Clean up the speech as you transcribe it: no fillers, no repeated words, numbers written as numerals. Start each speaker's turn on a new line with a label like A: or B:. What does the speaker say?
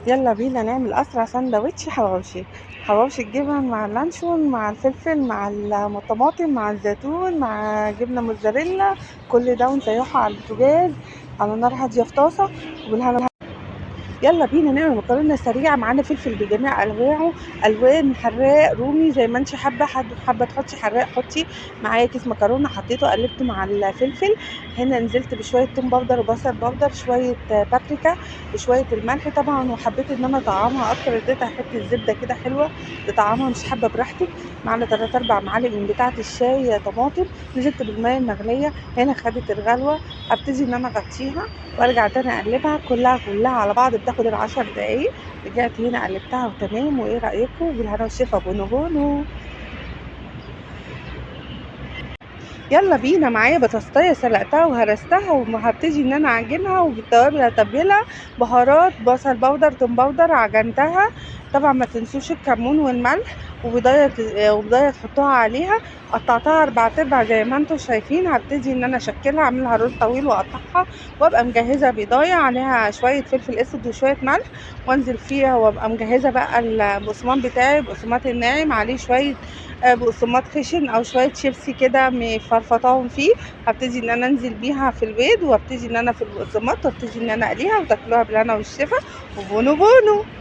A: يلا بينا نعمل اسرع سندوتش حواوشي. حواوشي الجبن مع اللانشون مع الفلفل مع الطماطم مع الزيتون مع جبنه موتزاريلا، كل ده ونسيحه على البوتاجاز على نار هادية في طاسه وبالهنا. يلا بينا نعمل مكرونه سريعة، معانا فلفل بجميع انواعه، الوان، حراق، رومي، زي ما انت حابة، حابة تحطي حراق حطي. معايا كيس مكرونه حطيته قلبته مع الفلفل. هنا نزلت بشوية توم powder وبصل powder، شوية بابريكا وشوية الملح طبعا، وحبيت ان انا اطعمها اكتر، اديتها حتة زبدة كده حلوة تطعمها، مش حابة براحتك. معانا 3 4 معالق من بتاعه الشاي طماطم، نزلت بالمية المغليه. هنا خدت الغلوه، ابتدي ان انا اغطيها وارجع تاني اقلبها كلها كلها على بعض، بتاخد ال10 دقايق. رجعت هنا قلبتها وتمام. وايه رايكم؟ بالهنا والشفا. بونو بونو. يلا بينا. معايا بطاطسايه سلقتها وهرستها وهبتدي ان انا اعجنها، وبالتوابل هتبلها، بهارات، بصل powder، توم powder، عجنتها طبعا ما تنسوش الكمون والملح، وبضايه تحطوها عليها. قطعتها 4 ارباع زي ما انتم شايفين. هبتدي ان انا اشكلها، اعملها roll طويل واقطعها، وابقى مجهزة بيضايه عليها شوية فلفل اسود وشوية ملح، وانزل فيها، وابقى مجهزة بقى البقسماط بتاعي، بقسماط الناعم عليه شوية بقسماط خشن او شوية شيبسي كده مفرفطاهم فيه. هبتدي ان انا انزل بيها في البيض، وابتدي ان انا في البقسماط، وابتدي ان انا اقليها، وتاكلوها بالهنا والشفا. وبونو بونو.